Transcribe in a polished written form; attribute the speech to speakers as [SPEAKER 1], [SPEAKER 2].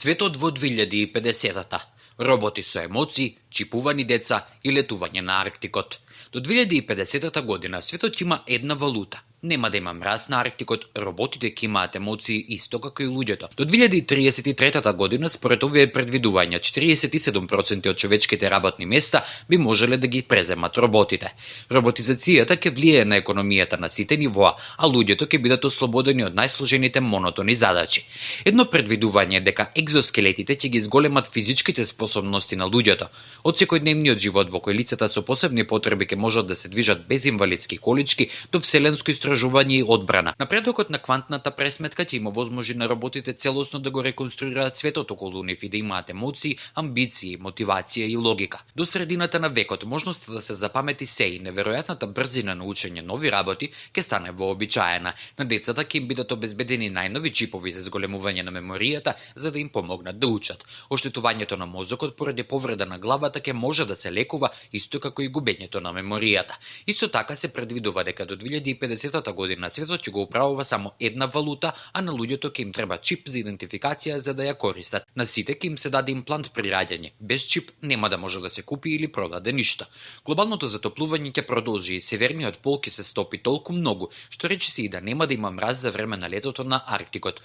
[SPEAKER 1] Светот во 2050-та. Роботи со емоции, чипувани деца и летување на Арктикот. До 2050 година светот има една валута. Нема да има мраз на Арктикот, роботите ќе имаат емоции исто како и луѓето. До 2033 година, според овие предвидувања, 47% од човечките работни места би можеле да ги преземат роботите. Роботизацијата ќе влијае на економијата на сите нивоа, а луѓето ќе бидат ослободени од најсложените монотони задачи. Едно предвидување е дека екзоскелетите ќе ги зголемат физичките способности на луѓето. Од секојдневниот живот во кој лицата со посебни потреби ќе можат да се движат без инвалидски колички до вселенско истражување и одбрана. Напредокот на квантната пресметка ќе им овозможи на роботите целосно да го реконструираат светот околу нив и да имаат емоции, амбиции, мотивација и логика. До средината на векот можноста да се запамети се и неверојатната брзина на учење нови работи ќе стане вообичаена. На децата ќе им бидат обезбедени најнови чипови за зголемување на меморијата за да им помогнат да учат. Оштетувањето на мозокот поради повреда на главата ќе може да се лекува исто како и губењето на меморијата. Исто така се предвидува дека до 2050 година светот ќе го управува само една валута, а на луѓето ќе им треба чип за идентификација за да ја користат. На сите ќе им се даде имплант при раѓање. Без чип нема да може да се купи или продаде ништо. Глобалното затоплување ќе продолжи и северниот пол ќе се стопи толку многу, што речиси и да нема да има мраз за време на летото на Арктикот.